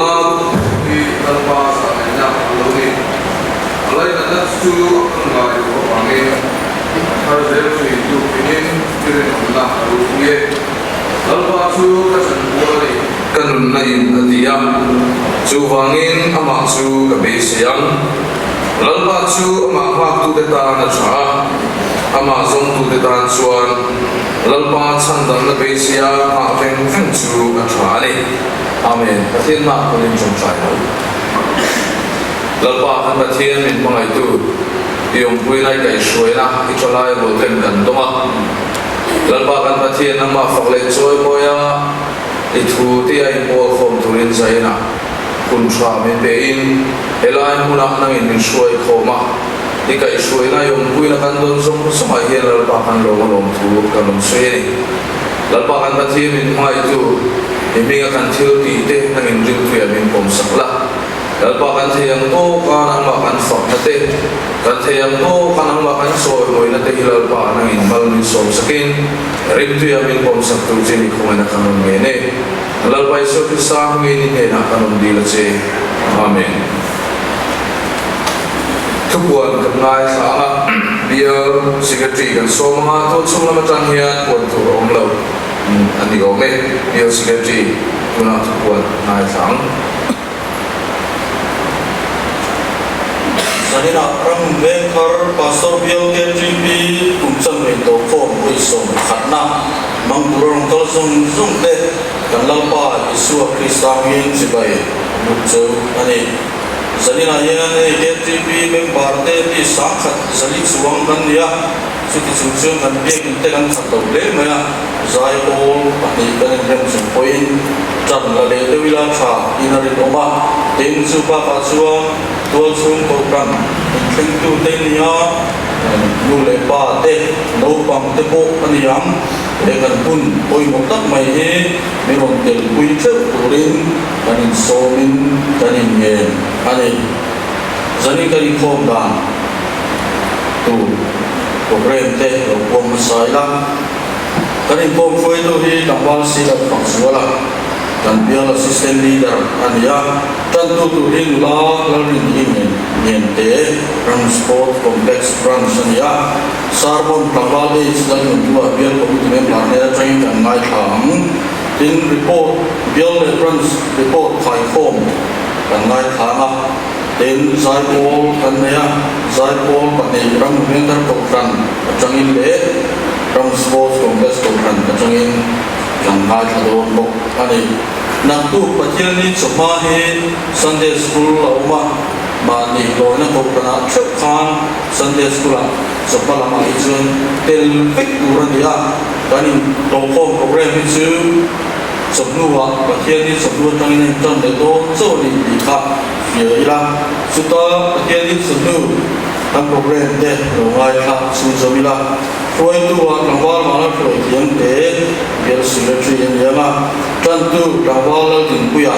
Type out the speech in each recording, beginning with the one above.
la hi Lalpa zahngaihna a lo ni. A lainatna chu a phun ngai loh avangin a thar zel thin tukin i rinawmna a ropui e. Lalpa chu ka chanpual a ni. Ka nunna in a ti a, chuvangin amah chu ka beisei ang. Lalpa chu amah nghaktute tan a tha a, amah zawngtute tan chuan Lalpa chhandamna beiseia nghah veng veng chu a tha a ni. Amen. Pathian mah pawn in tawngtai lo. Lalpa kan Pathian min hmangaihtu, i awmpuina i kaihhruaina i thalai rualten kan dawng a. Lalpa kan Pathian nangmah fak leh chawimawi a, i thu te a inpawl khawm turin zaina hun tha min pe in helai hmunah nangin min hruai khawm a, i kaihhruaina i awmpuina kan dawn zawng zawngah hian Lalpa kan lawm a lawm thu kan rawn sawi a ni. Lalpa kan Pathian min hmangaihtu, i hminga kan thil tih te nangin ringtuia min pawmsak la. Lalpa kan thei ang tawka nangmah kan fakna te, kan thei ang tawka nangmah kan sawimawina te hi Lalpa nangin mal min sawmsakin rimtuia min pawmsak tur che ni khawngaihna kan rawn ngen e. Lalpa Isua Krista hmingin i hnenah kan rawn dil a che. Amen. Thupuan kan ngaithla ang a, Bial Secretary kan sawm ang a, tun chhung lam atang hian puan tur a awm lo a ni awm e. Bial Secretary tunah thupuan ngaithla ang. Zaninah ram veng thar Pastor Bial KTP kum chanve tawh khawm vawi 11na hmang tur a rawn kal zawng zawng te kan Lalpa Isua Krista hming chibai buk cheu a ni. Zaninah hian hei KTP member te mi 10,004 chuang kan ni a, chuti chung chuan kan biakinn te kan khat lo hle mai a. Zai pawl pahnih kan inrem chung pawhin ṭan la leh deuh ila ṭha in a rinawm a, tin chu bakah chuan tualchhung kohhran inthlengtute nia nu leh pa te, naupang te pawh a ni ang. He kan hun pawimawh tak mai hi mi rawn telpui ṭheuh turin kan insawmin kan inngen a ni. Zanin kan inkhawm dan tur programme te lo puang hmasa ila. Kan inkhawm hruaitu hi tlangval Silat Fakzuala, kan bial Assistant Leader a ni a, tantu tur hi nula Lalrinhi Ngente, Ram Sport Complex Branch a ni a, Sermon tlangval H Lalnunhlua bial Committee member hnen atangin kan ngaithla ang. Tin, report, bial leh branch report khaikhawm kan ngaithla ang a, tin zaipawl kan nei a, zaipawl pahnih Ram Vengthar Kohhran atangin leh Ram Sports Complex Kohhran atangin kan ngaithla dawn bawk a ni. Naktuk Pathianni chawhma hi Sunday School a awm a, mahni lawina Kohhranah theuh khan Sunday School-ah chawhma lamah hi chuan tel vek tur a ni a, kan intawhkhawm program hi chu chawhnuah Pathianni chawhnu atangin a intan leh dawn chauh a ni tih kha hria ila, chuta Pathianni chawhnu kan program te lo ngaithla chhunzawm ila, hruaitu ah tlangval Mala hruai thiam te Bial Secretary a ni ang a, tantu tlangval Laldinpuia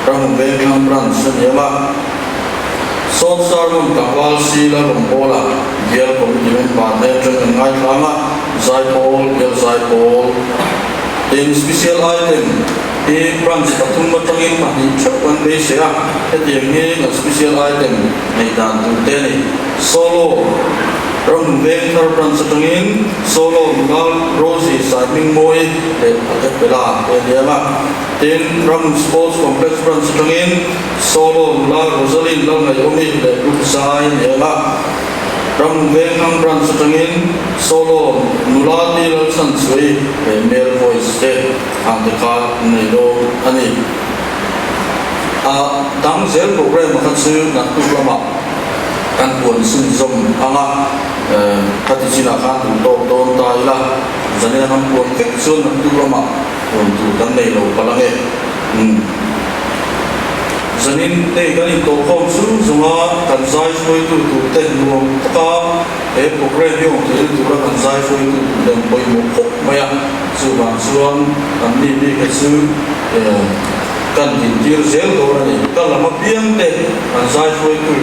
Ramhun Vengthlang Branch a ni ang a, Sawt Sermon tlangval Sila Rawngbawla Bial Committee member te atang kan ngaithla ang a, Zaipawl, Bial Zaipawl tin Special Item hi Branch pathum atangin pahnih theuh an beisei a, hetiang hi kan Special Item neih dan tur te a ni. Solo, Ramhun Veng thar Branch atangin Solo nula Rosie Saihmingmawi leh a capella te a ni ang a, tin Ramhun Sports Complex Branch atangin Solo nula Rosalind Lalngaihawmi leh Group Zai a ni ang a, Ramhun Veng thlang Branch atangin Solo nula Ti Lalchhanchhuai leh Male Voice te ang te kha an nei dawn a ni. A dang zel program kha chu naktuk lamah kan puan chhunzawm ang a, khati chinah khan duh tawk dawn ta ila, zanina kan puan vek chuan naktuk lamah puan tur kan nei lo palh ang e. Umm. Zanin hei kan intawhkhawm chung zunga kan zai hruaitu turte nuam taka he program hi awm theihna tura kan zai hruaitu turte an pawimawh khawp mai a, chuvang chuan an mi bik hi chu kan dintir zel dawn a ni. Ka lam apiang te kan zai hruaitu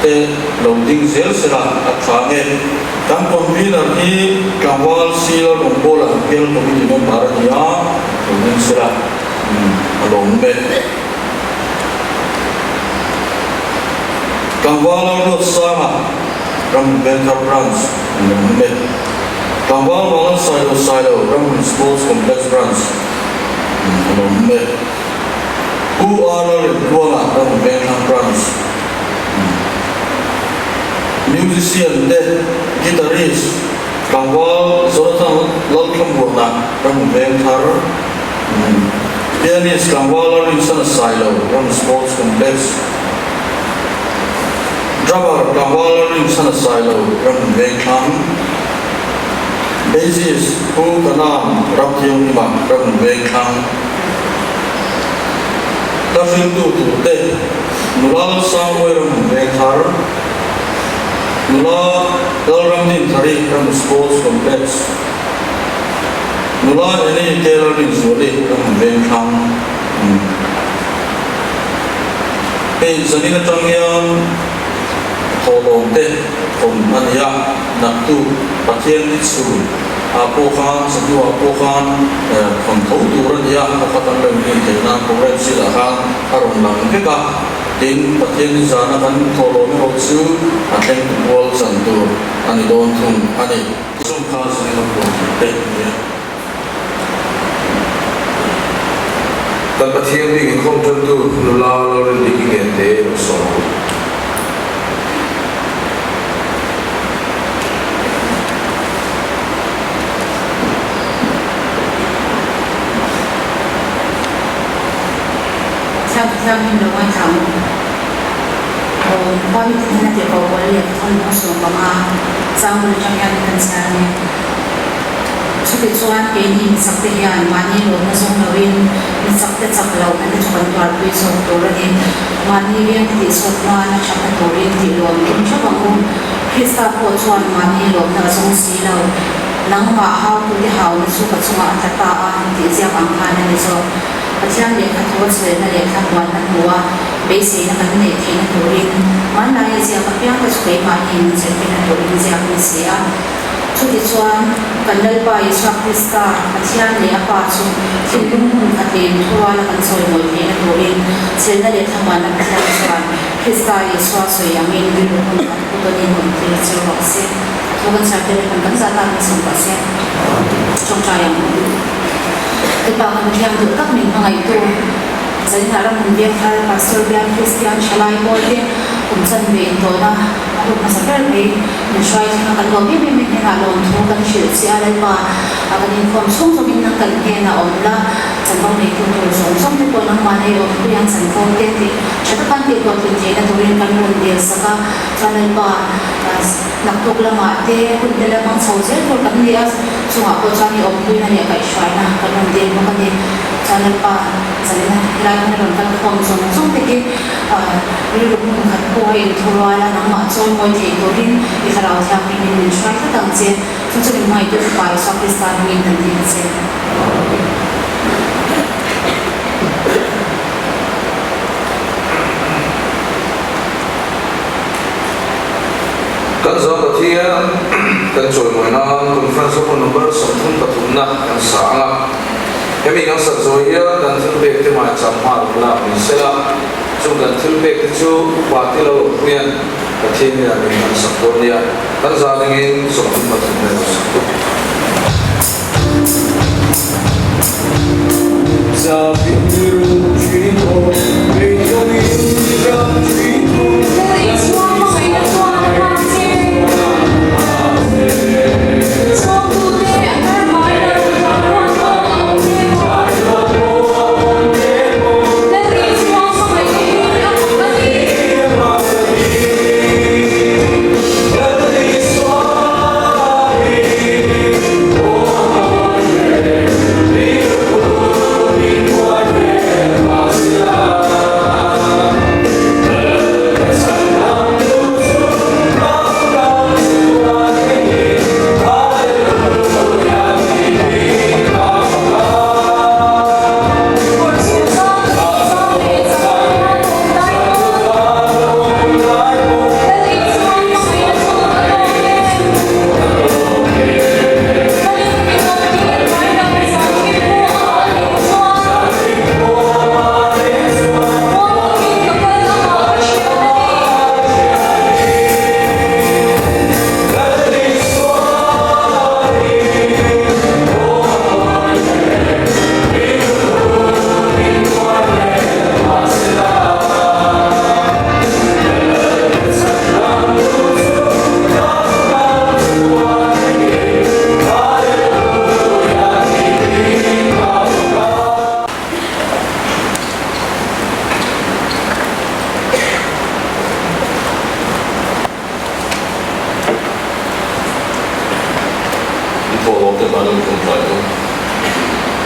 te lo ding zel sela a tha nge. Kan convener hi tlangval Sila Rawngbawla Bial Committee member a ni a, lo ding sela a lawm e. Tlangval Lalruatsanga, Ramhmun Vengthar Branch, an lo awm e. Tlangval Vanlal Sailo Sailo, Ramhmun Sports Complex Branch, an lo awm e. Pu R Lalremtluanga, Ramhmun Vengthlang Branch, Musician te, Guitarist, Tlangval Jonathan Lalthlamuana, Ramhmun Vengthar, Pianist Tlangval Lalrinsana Sailo, Ramhmun Sports Complex, Drummer Tlangval Lalrinsana Sailo, Ramhmun Vengthlang, Bassist Pu Kanan Ramthianghima, Ramhmun Vengthlang. Hla hriltu turte nula Lalsangmawii Ramhmun Vengthar, nula Lalramdinthari Ramhmun Sports Complex, nula Annie K Lalrinzuali Ramhmun Vengthlang an ni. Hei zanin atang hian thawhlawm te hawn a ni a, naktuk Pathian ni chhun ah pawh khan chawhnu ah pawh khan hawn tho tur a ni a, pakhat an rawn hmun theih nan program sheet ah khan a rawn lang vek a, tin Pathian ni zana kan thawhlawm erawh chu a thleng tu kual chan tur a ni dawn thung a ni. Chung kha zanin a puan theih te a ni a. Kan Pathian bik inkhawm tantu nula Lalrindiki Ngente rawn sawm ang. Thiam thiam in lo ngaithla ang. Aw khua mi te hian a tirh ko kual leh thawn a sawm panga chang bul atang hian kan chhiar a ni. Chutichuan keini michak te hian mahni lawmna zawng loin michak te chak lohna te chu kan tuarpui zawk tur a ni. Mahni veng te tihsawt hman a thatna turin tih lawm tum theuh ang u. Krista pawh chuan mahni lawmna a zawng si lo. Nangmah hautute hauna chu ka chungah a tla ta a tih ziak ang khan a ni zawk. Pathian lehkha thu a chhuaina leh thlamuanna hnua beiseina kan neih theihna turin hmanlaia ziak apiang te chu keimahni min zirtirna turin ziak a ni si a. Chutichuan, kan Lalpa Isua Krista, Pathian leh a Pa chu thinlung hmun khat leh inthuruala kan chawimawi theihna turin chhelna leh thlamuanna Pathian chuan Krista Isua sawi angin rilru hmun khat pu tawnin awm tir che rawh se. Thu kan chhiar tir kan kan zat a, min sawm pah se. Tawngtai ang. Lalpa kan Pathian duh tak min hmangaihtu, Zaninah ram hun biak thar Pastor Bial Kristian Thalai Pawl te kum chanve intawhna a hun hmasa ber mai min hruai thleng a, kan lawm em em em hnenah lawmthu kan hrilh che a, Lalpa kan inkhawm chhung chungin nang kan hnenah awm la, chanvo neitu tur zawng zawng te pawh nangmah nei awm pui ang chanvo te tih tha taka an tihhlawh tlin theihna turin kan rawn dil sak a, chuan Lalpa naktuk lamah te hun te la hmang chho zel tur kan ni a, chungah pawh chuan i awmpuina leh kaihhruaina kan rawn dil bawk a ni. Chuan Lalpa zalina helai hmuna rawn kal khawm zawng zawng te hi rilru hmun khat pawh a inthurual a, nangmah chawimawi thei turin i thlarau thianghlimin min hruai tlat ang che. Chu chu min hmangaihtu Fapa Isua Krista hmingin kan dil a che. Kan Zau Pathian kan chawimawi nan Conference a hmun number 33 na kan sa ang a. Hemi kan sak zawh hian kan thil pek te hmai cham nghal lak ni sela, chung kan thil pek te chu upa ti lo hian Pathian hian min hman sak dawn nia, kan za dingin 33 na lo sak duh.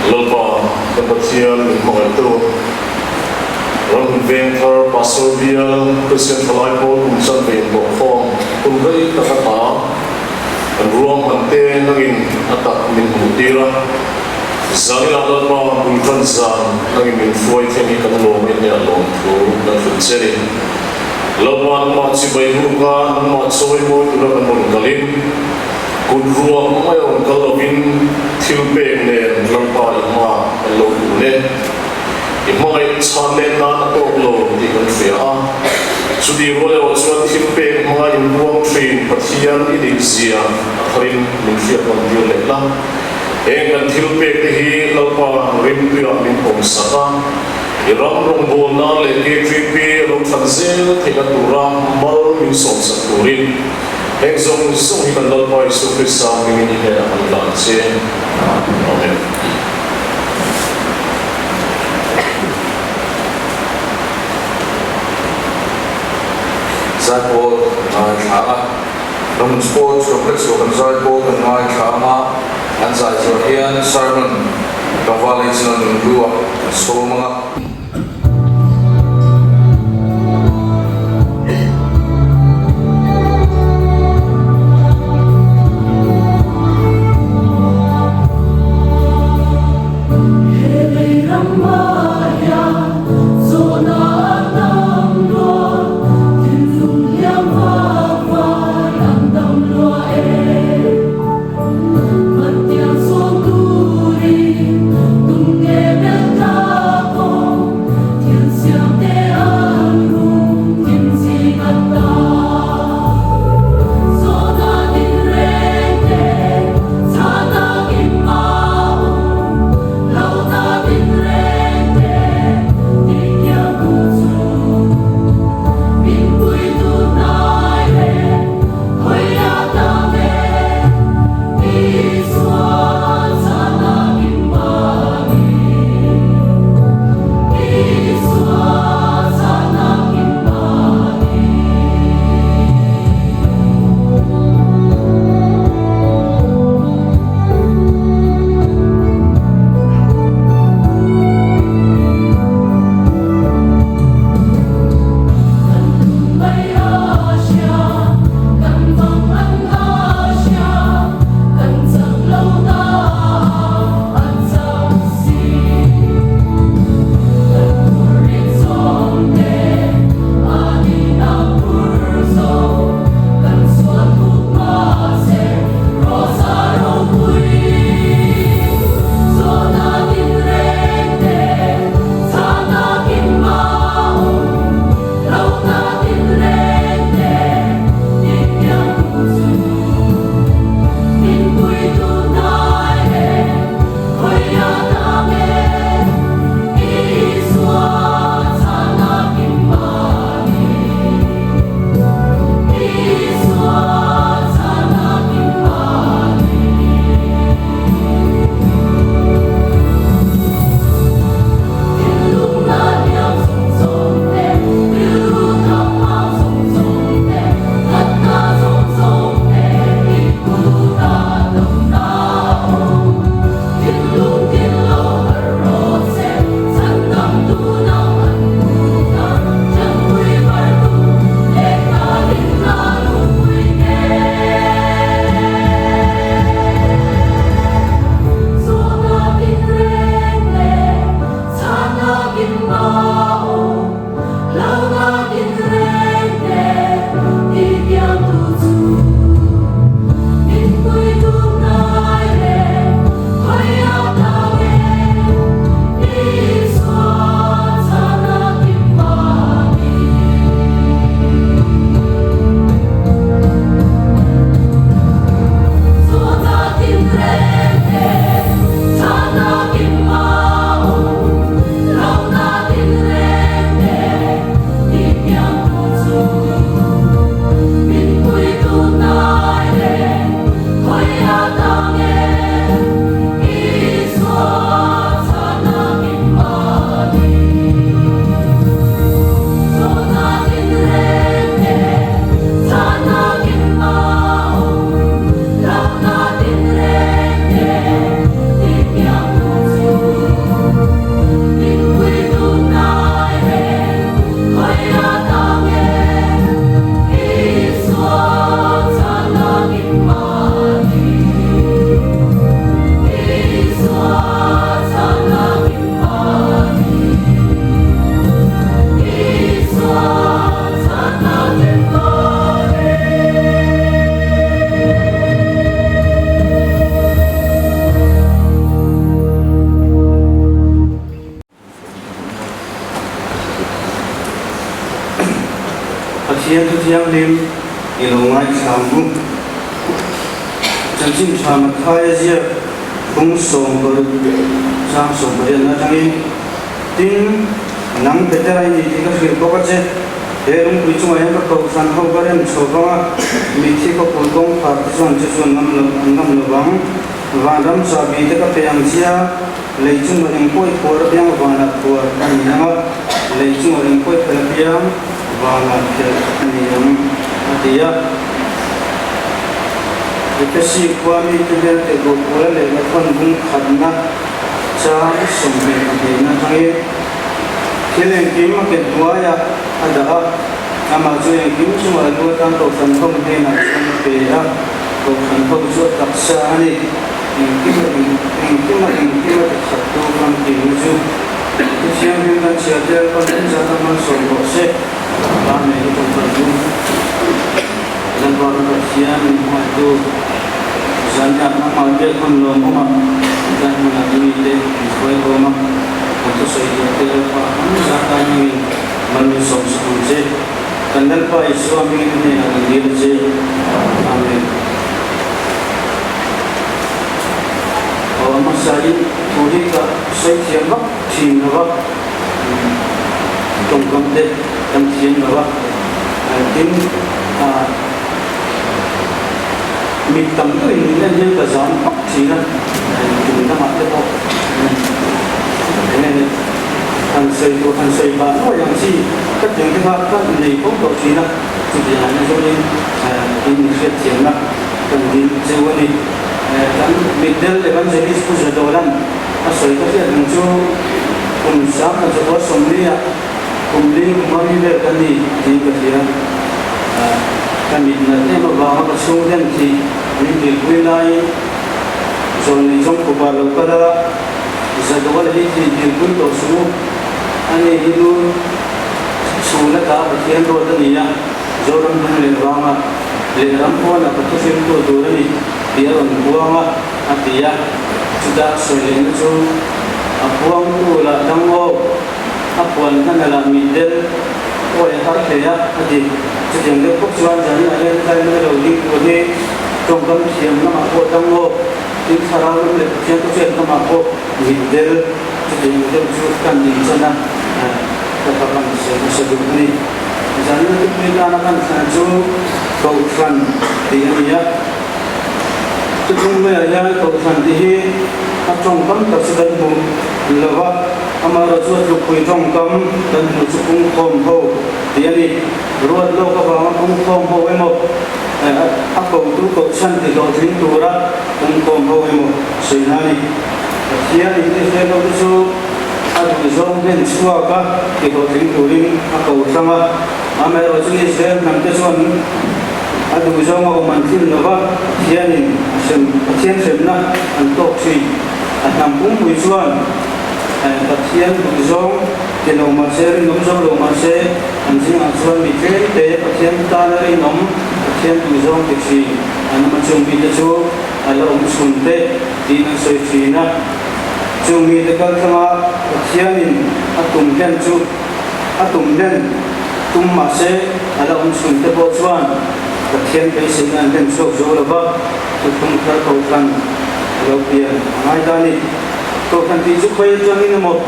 Lalpa kan Pathian min hmangaihtu Ramhun Vengthar Pastor Bial Kristian Thalai Pawl kum chanve inbawhkhawm hun rei tak a ta kan ruahman te nangin a tak min hmuh tir a. Zanina Lalpa bul tan zan nangin min hruai theng hi kan lawm a inneih a lawm thu kan hrilh che ni. Lalpa nangmah chibai ruka nangmah chawi mawi tura kan rawn kalin kut ruak mai rawn kal lovin thil pek nen Lalpa i hma kan lo kun e. I hmangaih chhan let nan a tawk lo tih kan hria a, chutih rual erawh chuan thil pek hmanga inbuang thin Pathian i nih zia a tharin min hriat rawn tir leh la. Heng kan thil pek te hi Lalpa rimtuiah min awm sak a, i ram rawngbawlna leh KTP lo than zel theihna tura mal min sawm sak turin heng zawng zawng hi kan Lalpa Isua Krista hmingin i hnenah kan hlan che. Amen. Zaipawl ngaithla a, Ramhmun Sports Complex ah kan zaipawl kan ngaithla anga an zai zawh hian sermon tlangval lei chuan nun lu a kan sawm anga. Pathian thu thianghlim i lo ngaithla ang u. Chanchin tha Mathaia ziak bung 16 chang 18 atangin, Tin, nang Petera i ni tih ka hrilh bawk a che. He lungpui chungah hian ka kohhran ho ka rem chho vang a, mitthi khawpui kawngkhar te chuan chu chu an ngam lo an ngam lo vang. Vanram chahbi te ka pe ang chia, lei chungah eng pawh i phuar apiang vanah phuar a ni ang a, lei chungah eng pawh i phelh apiang vanah phelh a ni ang, a ti a. Ephesi khua mite hmel teh duh pula lehkha thawn bung khatna chang 22 na atangin thil engkim a ket hnuaia a dah a, amah chu engkim chungah a lu atan kohhran ho hnenah chuan a pe a, kohhran ho chu a taksa a ni, engkim a engkim a engkim a tikhattu famkimna chu Thu Thianghlim kan chhiar tel pawn en zat a hmansawm rawh se, pa nei hi tawngtai lu. Lalpa ka Pathian min hmangaihtu, zanah nangmah biak hun lawmawm ah tlai hmunah i mite min hruai khawm a, kan thusawi tur te Lalpa hmang zat tan hmingin mal min sawm sak ang che. Kan Lalpa Isua hmingin i hnenah kan dil a che. Amen. Aw a hmasa in thu hi ka sawi thiam vak thin lo va, tawngkam te kan thiam lo va, Tin, mit tam deuhin min en hian ka zam vak thin a, tum dangah te pawh eng enge han sawi tur han sawi vah nuai ang chi ka tih ang te kha ka nei fo tawh thin a, chutiang ah hian chuanin in hriatthiamna kan dil cheu a ni. Kan mitdel Evangelist Pu Zadawla'n a sawi ka hriat ang chu kum 1940 ah Kum li kum a mi vel ka ni tiin ka hria. Ka mit nalh em avanga ka chhungten thih min dilpui laiin Zawlnei Chawngkhupa lo kal a, Zadual hi thih dilpui tawh suh u. Ani hi nu chhun ata Pathian ruat a ni a, Zoram hnung leh vanga lehlam pawnah ka thuhrimtu tur a ni tih a rawn puang a, a ti a. Chutah sawi lehna chu a puangtu lah dang aw. A puan hman a lah mitdel awi a har hle a, a ti. Chutiang deuh bawk chuan zaninah hian tlai hmuna lo ding tur hi tawngkam thiam lamah pawh dang aw, tin thlarau lam leh Pathian khawchhiat lamah pawh mitdel chutiang deuh chu kan inchan a, ka kha kan sawi hmasa duh a ni. Zanina thupui tana kan thlan chu Kohhran tih a ni a. Thuthung maiah hian Kohhran tih hi a tawngkam tak chu kan hmu lo va, amaherawh chu a tlukpui tawngkam kan hmuh chu pungkhawm ho tih a ni. Ruat lawk avanga pungkhawm ho emaw, a kotu kohchhan ti hlawhtling tura pungkhawm ho emaw sawina a ni. Pathian in Israel hote chu a duhzawng hlen chhuaka ti hlawhtling turin a ko hrang a, amaherawh chu Israel hnamte chuan A duh zawng a awm an tlin lo va, Pathianin a hrem, Pathian hremna an tawk thin. A hnam pumpui chuan Pathian duh zawng ti lo mah se, rinawm zo lo mah se, an zingah chuan mi tlemte Pathian tana rinawm, Pathian duh zawng ti thin an awm a, chung mite chu a la awm chhun te tiin an sawi thin a. Chung mite kaltlanga Pathianin a tum hlen chu a tum hlen. Tum mahse, a la awm chhun te pawh chuan Pathian beiseina an hlen chhuak zo lo va, thuthlung thar Kohhran a lo pian a ngai ta a ni. Kohhran tih chu khawi atangin emaw,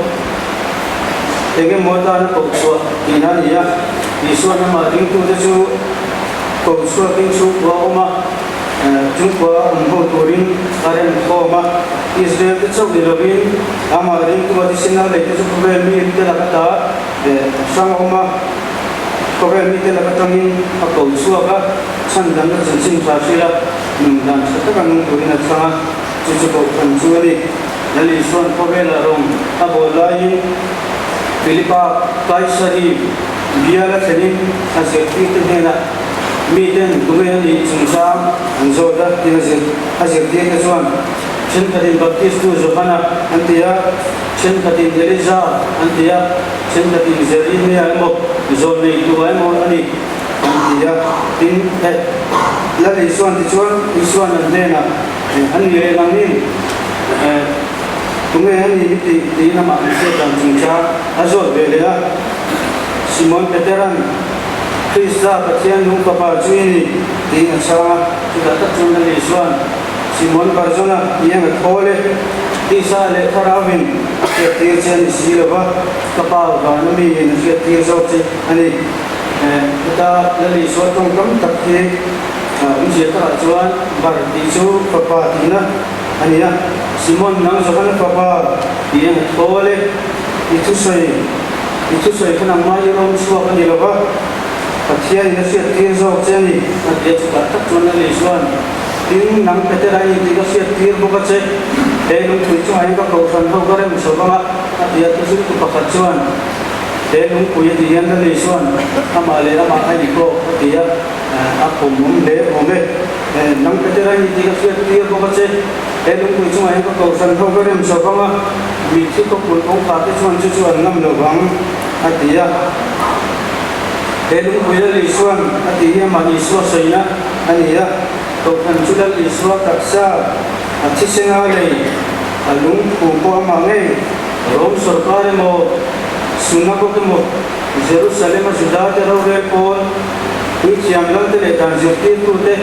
eng emaw atana koh chhuah tihna a ni a. Isuan amah dingtute chu koh chhuakin chhungkua a awm a, chhungkua a awm ho turin a rem khawm a. Israel te chauh ni lovin amah dingtu a thisen a leite chu khawvel mi te lak ata Hrang a awm a, khawvel mite lak atangin a ko chhuak a, chhan danna chanchin tha hrilh a, nun dan tha taka nung turin a thlang a, chu chu kohhran chu a ni. Lal Isua'n khawvelah rawng a bawl laiin Philipa Kaisari bial a thlenin a zirtirte hnenah miten tunge a nih chungchang an zawt a, tin a zirtirte chuan thenkhatin Baptistu Johana an ti a, Thenkhatin Elija an ti a, thenkhatin Jeremia emaw, Zawlneitua emaw a ni an ti a. Tin, he Lal Isuan tichuan Isuan an hnenah, An ni leh nangin, tunge a ni hi tih tiin amah an hriat dan chungchang a zawt ve leh a. Simon Petera'n, Krista Pathian nung Fapa chu i ni, tiin a chhang a. Chutah tak chuan Lal Isua'n, Simon Barzona i eng a thawl e, tisa leh thlarauin a hriattir che a ni si lo va, ka Pa vana miin a hriattir zawk che a ni. Heta Lal Isua tawngkam tak hi awmzia takah chuan Bar tih chu Fapa tihna a ni a, Simon nang Johana Fapa i eng a thawl e, i thusawi i thusawi kha nangmah i rawm chhuak a ni lo va, Pathianin a hriattir zawk che a ni, a ti a, chutah tak chuan Lal Isua'n, Tin, nang Petera i inti ka hriattir bawk a che, he lungpui chungah hian ka kohhran ho ka rem chho vang a, a ti a, thuzuitu pakhat chuan, He lungpui a tih hian Lal Isua'n amah leh amah a inkawk, a ti a, a pawmawm hle awm e. Nang Petera i inti ka hriattir bawk a che, he lungpui chungah hian ka kohhran ho ka rem chho vang a, mitthi khawpui kawngkhar te chuan chu chu an ngam lo vang, a ti a. He lungpui Lal Isua'n a tih hi amah Isua sawina a ni a, kohhran chu Lal Isua taksa a thisena lei a lungphu pawh amah ngei Rom sorkar emaw Sunagog emaw Jerusalem a Juda te rorel pawl puithiam lal te leh dan zirtirtu te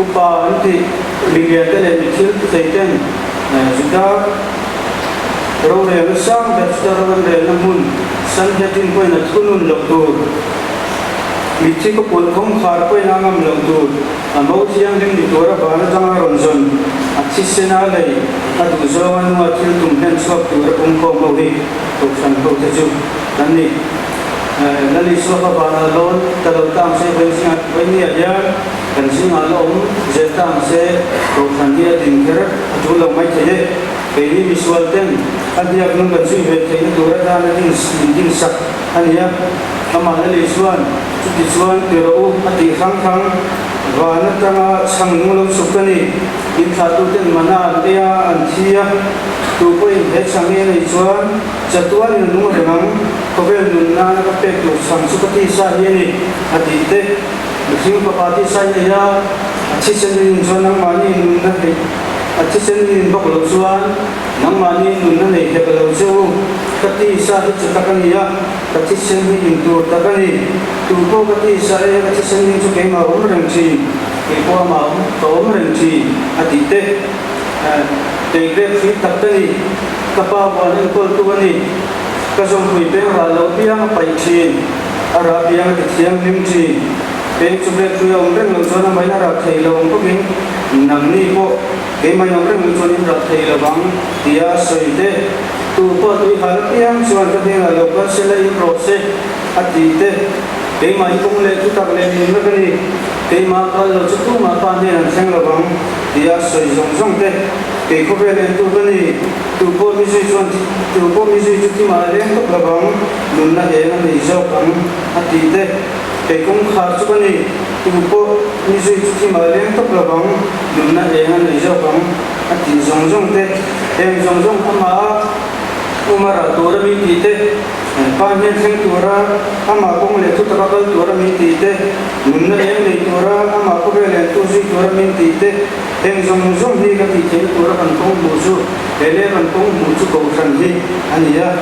upa an tih milian te leh mithil thei ten Juda Rorelna sang ber chuta ro an relna hmun Sanhedrin pawhin a thunun loh tur, mitthi khawpui kawngkhar pawhin a ngam loh tur, a mo thianghlim ni tura van atanga rawn zawn a thisena lei a duh zawnga nunga thil tum hlen chhuak tura pumkhawm ho hi Kohhran ho te chu kan ni. Lal Isua kha vanah lawn ta lo ta ang se, Vawinia hian kan zingah la awm zel ta ang se, Kohhran hi a din kher a tul lo mai thei e. Keini misual ten a hniak nung kan zui ve theihna tur atana din min din sak a ni a. Amah Lal Isua'n chuti chuan ti rawh u a tih hrang hrang van atanga chhang nung lo chhuk ka ni. In thlahtuten mana an ei a, an thi a, tu pawhin he chhang hi a nei chuan chatuanin a nung reng ang, khawvel nun nana ka pek tur chhang chu ka tisa hi a ni a tih te. Mihring fapa tisa hi nei a, a thisen in chuan nangmahni nunna hleih A thisen nin bawk lo chuan nangmahni nunna nei hlek lo che u. Ka tisa hi chu tak a ni a, ka thisen hi in tur tak a ni. Tu pawh ka tisa e, ka thisen nin chu keimah awm reng thin, kei pawh amah awm ka awm reng thin, a tih te. Kei grep hri tak ka ni, ka pa buan enkawltu a ni. Ka zawmpui peng rah lo piang a paih thin, a rah piang a ti thianghlim thin. Peng chu grep hrui a awm reng lo chuan amahin a rah thei lo ang bawkin, Nangni pawh keimah in awm reng lo chuan in rah thei lo vang tia sawi te, tu pawh tui hal apiang chuan ka hnenah lo kal se la in rawh se a ti te, keimah i kawng leh thutak leh nunna ka ni, keimah kal lo chu tumah pa hnen an thleng lo vang tia sawi zawng zawng te, kei khawvel entu ka ni, tu pawh mi zui chuan tu pawh mi zui chu thimah a leng tawp lo vang, nunna eng a nei zawk ang a ti te. Kei kawngkhar chu ka ni, tu pawh mi zui chu thim a leng tawp lo vang, nunna eng a nei zawk ang, a tih zawng zawng te, heng zawng zawng amah awm a rah tura mi tih te, Pa hnen thleng tura amah kawng leh thutaka kal tura min tih te, nunna eng nei tura amah khawvel entu zui tura min tih te, heng zawng zawng hi ka tih theihna tura kan kawng hmuh chu, he leh kan kawng hmuh chu Kohhran hi a ni a,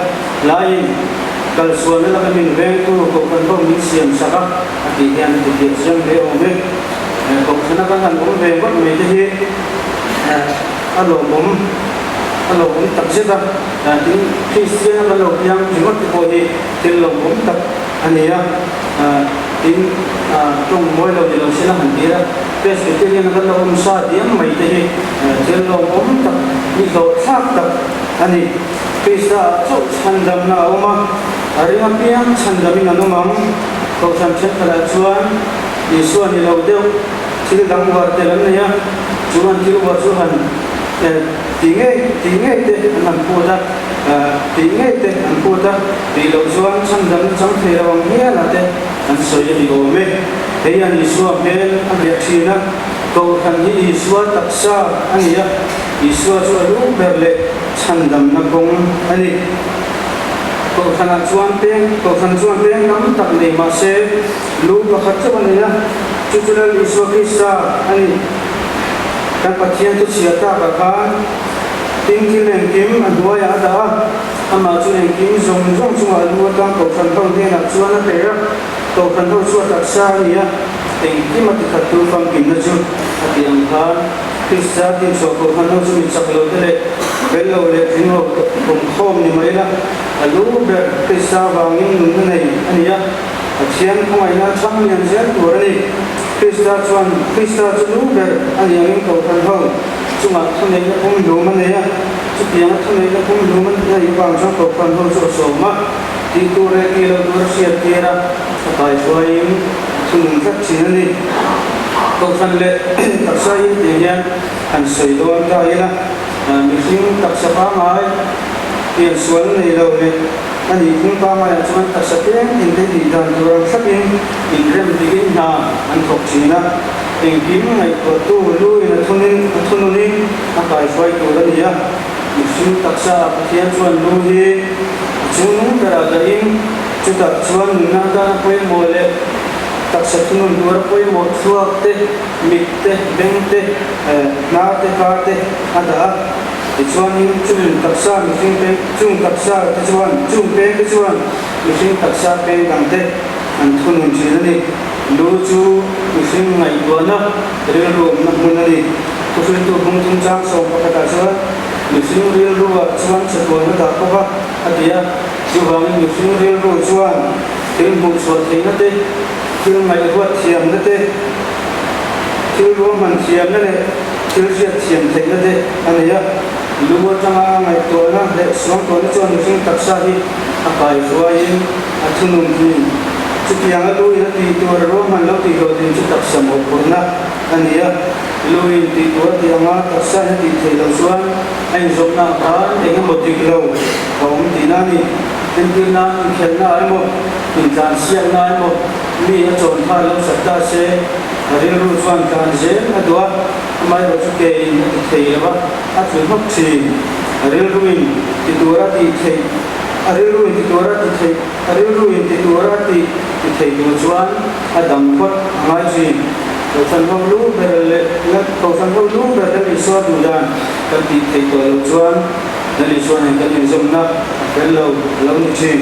laiin. Kalsualna laka min vengtu Kohhran ho min siam sak a, a tih hian a ti piah chiang hle awm e. Kohhrana kan han awm ve ngawt mai te hi a lawmawm, a lawmawm tak zet a. Tin, Kristiana kan lo piang ringawt te pawh hi thil lawmawm tak a ni a. Tin, tawng mawi lo ni lo se la han tir a, Presbyterian-a kan lo awm sa diam mai te hi thil lawmawm tak, ni hlawhthlak tak a ni. Krista chauh chhandamna a awm a, a ring apiang chhandamin an awm ang. Kohhran thenkhatah chuan Isua ni lo deuh thil dang uar tel an nei a, chu an thil uar chu han tih ngei tih ngei te an han phut a, tih ngei te an phut a, tih loh chuan chhandamna chang thei lo ang hiala te an sawi a ni awm e. Hei hian Isua hmel a hliah thin a, Kohhran hi Isua taksa a ni a, Isua chu a lu ber leh Chhandamna kawng a ni. Kohhranah chuan peng, Kohhran chuan peng tam tak nei mah se, lu pakhat chauh a nei a, chu chu Lal Isua Krista a ni. Kan Pathian thu chhiar takah khan Tin, thil engkim a hnuaiah a dah a, amah chu engkim zawng zawng chungah lu atang Kohhran ho hnenah chuan a pe a, Kohhran ho chu a taksa a ni a, engkim a tikhattu famkimna chu a tih ang khan Krista tinchhuah Kohhran ho chu mi chak lo te leh fel lo leh tling lo awmkhawm ni mai la, a lu ber Krista vangin nunna nei a ni a, Pathian khawngaihna a chhang lian zel tur a ni. Krista chuan Krista chu lu ber a ni angin Kohhran ho chungah thuneihna pumhlum a nei a, chutianga thuneihna pumhlum a neih avang chuan Kohhran ho chu a sawm a, tih tur leh tih loh tur a hriat tir a, a kaihruaiin a thunun tlat thin a ni. Kohhran leh taksa in tih hian han sawi dawn ta ila, mihring taksa pangngai piansual nei lo leh a nih phung pangaiah chuan taksa tlem tin te tih dan tur ang thlapin inrem dikin hna an thawk thin a. Engkim ngaihtuahtu lu in a thunin a thununin a kaihruai tur a ni a. Mihring taksa ah Pathian chuan lu hi a chungnung berah dahin chutah chuan nunna atana pawimawh leh taksa thunun tura pawimawh thluak te, mit te, beng te, hnar te, kar te a dah a. Tichuanin chung taksa mihring peng chung taksa te chuan chung peng te chuan mihring taksa peng dang te an thunun thin a ni. Lu chu mihring ngaihtuahna rilru awmna hmun a ni. Thuhriltu bung chungchang 11 ah chuan mihring rilru ah chuan chatuan a dah bawk a, a ti a. Chuvangin mihring rilru chuan thil hmuh chhuah theihna te, thil ngaihruat thiamna te, thil ruahman thiamna leh thil hriat thiam theihna te a nei a. Lu atanga ngaihtuahna leh suangtuahna chuan mihring taksa hi a kaihruaiin a thunun thin. Chutiang a lu in a tih tur a ruahman lo tih hlawh din chu taksa mawhphurhna a ni a. Lu in tih tur a tih anga taksa in a tih theih loh chuan a inzawmna ah khan eng emaw dik lo a awm tihna a ni. Entir nan inkhelhna ah emaw, intlansiakna ah emaw mi a chawn thar lo sat ta se a rilru chuan tlan zel a duh a, amaherawh chu ke in a ti thei lo a, a tlu hnawk thin. A rilru in ti tur a tih theih a rilru in ti tur a ti theih. A rilru in ti tura tih ti thei tur chuan a dang phawt a ngai thin. Kohhran ho lu ber leh Kohhran ho lu ber Lal Isua duh dan kan tih theih tawh loh chuan Lal Isua nen kan inzawmna a fel lo a lo ni thin.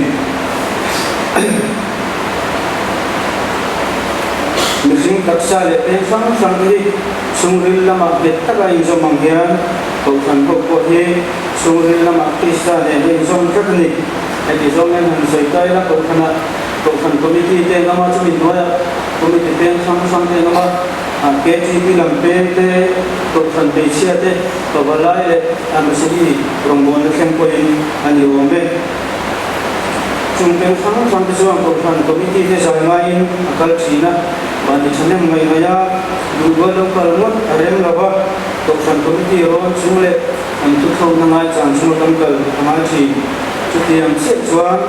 Mihring taksa leh peng hrang hrang te hi chhungril lamah nghet taka inzawm ang hian Kohhran ho pawh hi chhungril lamah Krista nen a inzawm tlat a ni. Heti zawng hian han sawi ta ila, Kohhranah Kohhran Committee te an awm a, chumi hnuaiah Committee peng hrang hrang te an awm a, KTP lam peng te, Kohhran hmeichhia te, Pavalai leh Ambassador rawngbawlna thleng pawhin a ni awm e. Chung peng hrang hrang te chuan Kohhran Committee te zai ngaiin a kal thin a, mahni thahnem ngaih ngaih a, duhduai lo kal ngawt a rem lo va, Kohhran Committee rawn chung leh an thuthlawkna ngaichang chunga kan kal a ngai thin. Chutiang chiah chuan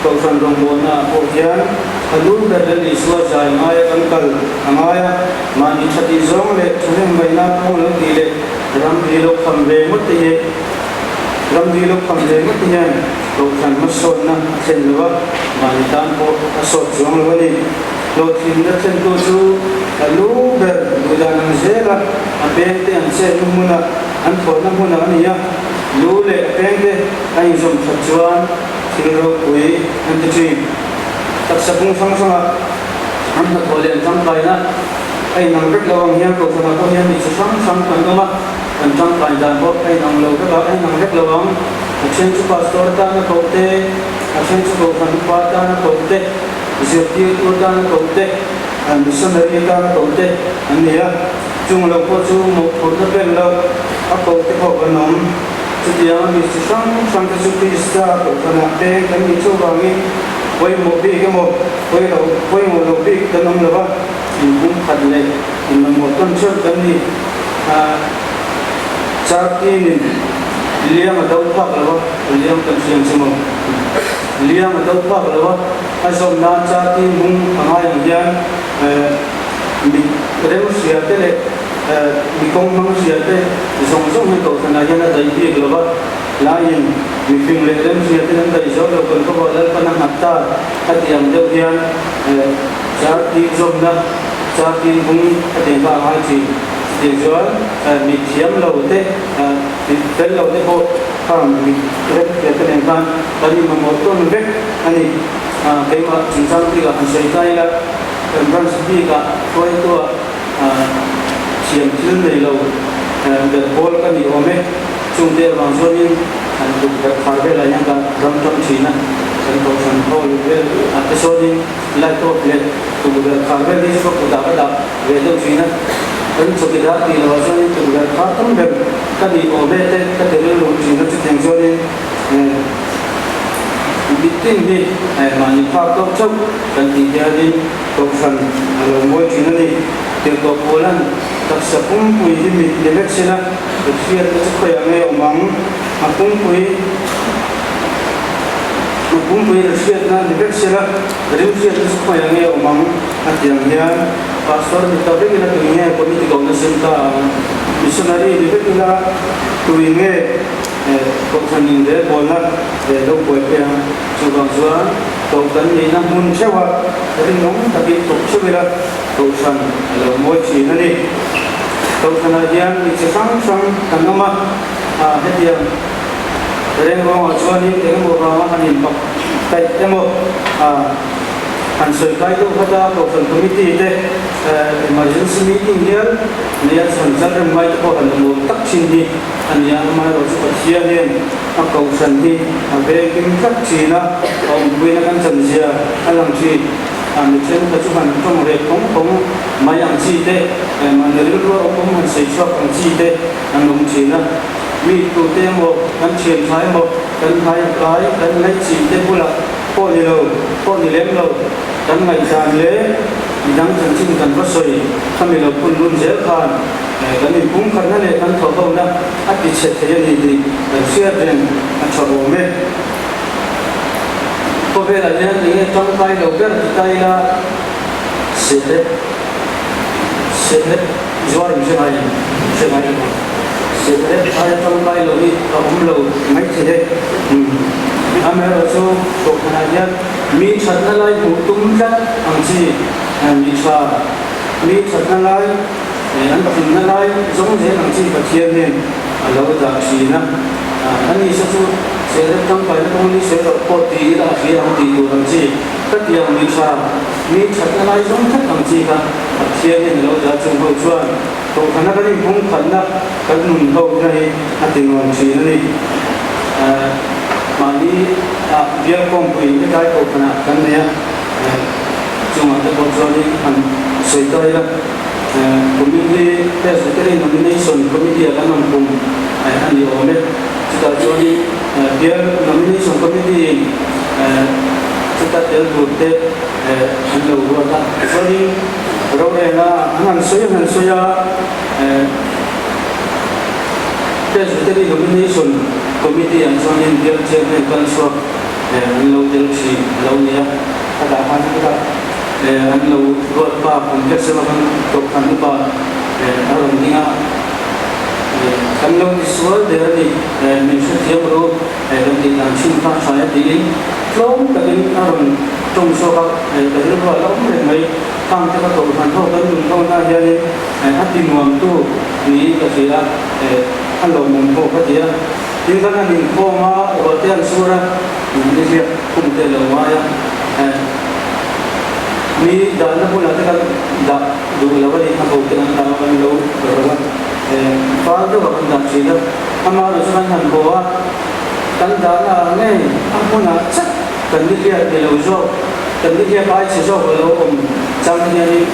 Kohhran rawngbawlna ah pawh hian a lu ber Lal Isua zai ngaia kan kal a ngai a, mahni tha tih zawng leh thahnem ngaihna kawng lo tih leh ramri lo kham ve ngawt te hi ramri lo kham ve ngawt te hian Kohhran hmasawnna a thlen lo a, mahni tan pawh a sawt chuang lo a ni. Hlawhtlinna thlentu chu a lu ber duhdan ang zel a, a peng te an chetna hmunah an thawhna hmunah a ni a, lu leh a peng te a inzawm that chuan thil ropui an ti thin. Taksa bung hrang hrangah an hnathawh leh an tangkaina a inang vek lo ang hian Kohhranah pawh hian mi chi hrang hrang kan awm a, kan tangkai dan pawh a inang lo vek a, a inang vek lo ang. A then chu Pastor atana koh te, a then chu Kohhran upa atana koh te, zirtirtu atana koh te, missionary atana koh te an ni a. Chung lo pawh chu mawhphurhna pen lo a koh te pawh kan awm. Chutiang a mi chi hrang hrang te chu Krista kohhranah peng kan nih chuvangin pawimawh bik emaw pawilo pawimawh lo bik kan awm lo va, inpum khat leh inmamawh tawn theuh kan ni. Chartinin liang a do phak lo va, liang kan hriang chu maw? Liang a do phak lo va, a zawm nan chartin hung a ngai ang hian mit rem hria te leh mi kawng hmang hria te zawng zawng hi kohhranah hian a daih bik lo va, laiin mifing leh rem hria ten an daih zo lo kan khawpah Lalpan a nghat ta a tih ang deuh hian chartin zawmna chartin bung a tih kha a ngai thin. Chutiang chuan mi thiam lo te. Fel lo te pawh khang mi rem hria te nen khan kan inmamawh tawn vek a ni. Keimah chungchang bikah han sawi ta ila, kan branch bikah hruaitua thiam thil nei lo ber pawl ka ni awm e. Chungte avang chuanin han tukverh khar velah hian ka ram tang thin a, kan kohhran hall vel ah te sawnin light off leh tukverh khar vel hi chu ka kutah ka dah ve deuh thin a. Kan chawkidar tih lohah chuanin tukverh khar tam ber ka nih awm e te ka ti rilru thin a, chutiang chuanin mitin hi mahni phak tawk chauh kan tih hianin kohhran a lo mawi thin a ni. Tirhkoh Paula'n taksa pumpui hi mit ni vek sela, Hriatna chu khawiah nge awm ang? A pumpui A pumpui ri hriatna ni vek sela, rim hriatna chu khawiah nge awm ang? A ti ang hian Pastor ni ta vek ila tui nge committee kohna sem ta ang? Missionary ni vek ila tui nge kohhran in rel bawlna leh lo buai phei ang? Chuvang chuan kohhran nihna hmun theuha rinawm takin thawk theuh ila kohhran a lo mawi thin a ni. Kohhranah hian mi chi hrang hrang kan awm a, hetiang reng ruangah chuanin eng emaw vanga han inpak kaih emaw han sawi kai deuh khat a, Kohhran Committee te emergency meeting hial neia chhan chal rem ngai te pawh han awm awm tak thin hi a ni a, amaherawhchu chu Pathianin a kohhran hi a vengkim tlat thin a, a awmpuina kan chanzia a lang thin. A mi thenkhat chu han tawng reh phawng phawng mai ang chi te, mahni rilru a awm awm han sawi chhuak ang chi te an awm thin a. Mi tute emaw, kan thian tha emaw, kan hnai a kai, kan ngaih chi te bulah pawh ni lo, pawh ni lem lo, kan ngaihdan leh midang chanchin kan va sawi khami lo phun lun zel khan kan inpumkhatna leh kan thawhhona a ti chhe thei a ni tih kan hriat reng a tha awm e. Khawvelah hian eng nge tangkai lo ber ti ta ila sehlep sehlep zuar in hre ngai em? Hre ngai lo. Sehlep aia tangkai lo hi a awm lo mai thei e. Amaherawhchu kohhranah hian mi thatna lai hmuh tum tlat ang chi mi tha, mi thatna lai an tlinna lai zawng zel ang chi Pathian hian a lo dah thin a. Ani sa chu Serep tangkaina kawng ni sawi loh pawh ti ila a hria ang tih tur ang chi, ka ti ang mi tha, mi thatna lai zawng tlat ang chi kha Pathian hian a lo dah chung ho chuan kohhrana kan inhung khatna kan nun ho na hi a ti nuam thin a ni. Mahni ah bial kawngpui hetlai kohhranah kan nei a, chungah te pawh chuanin han sawi ta ila. Kumin hi Presbytery Nomination Committee-a kan rawn kum a ni awm e. Chutah chuanin Bial Nomination Committee-in chuta tel turte an lo ruat a. Chuanin rorela an han sawi an han sawi a, Presbytery Nomination Committee-ah chuanin Bial Chairman kal chhuak an lo tel thin a lo ni a. Khatah khan chutah. An lo ruat pa complex emaw kan kohhran upa a rawn ding a, kan lo ti sual der a ni, min hrethiam ru kan tih dan thin kha tha e tiin tlawm takin a rawn tawng chhuak a, ka rilru a la awm reng mai. Khang te ka kohhran ho kan nun ho na hianin a ti nuamtu niin ka hria a, a lawmawm pawh ka ti a. Tin kan han inkhawm a, ruahte an sur a, nihliap khum te a lo ngai a. Mi dahna hmunah te kan dah duh lo a ni, a bo te kan dah a, kan lo ro a, fal deuhah kan dah thin a, amaherawh chu kan han haw a, kan dahna ah ngei a hmunah chat kan nihliap ni lo zawk, kan nihliap ai chhe zawk a lo awm chang hianin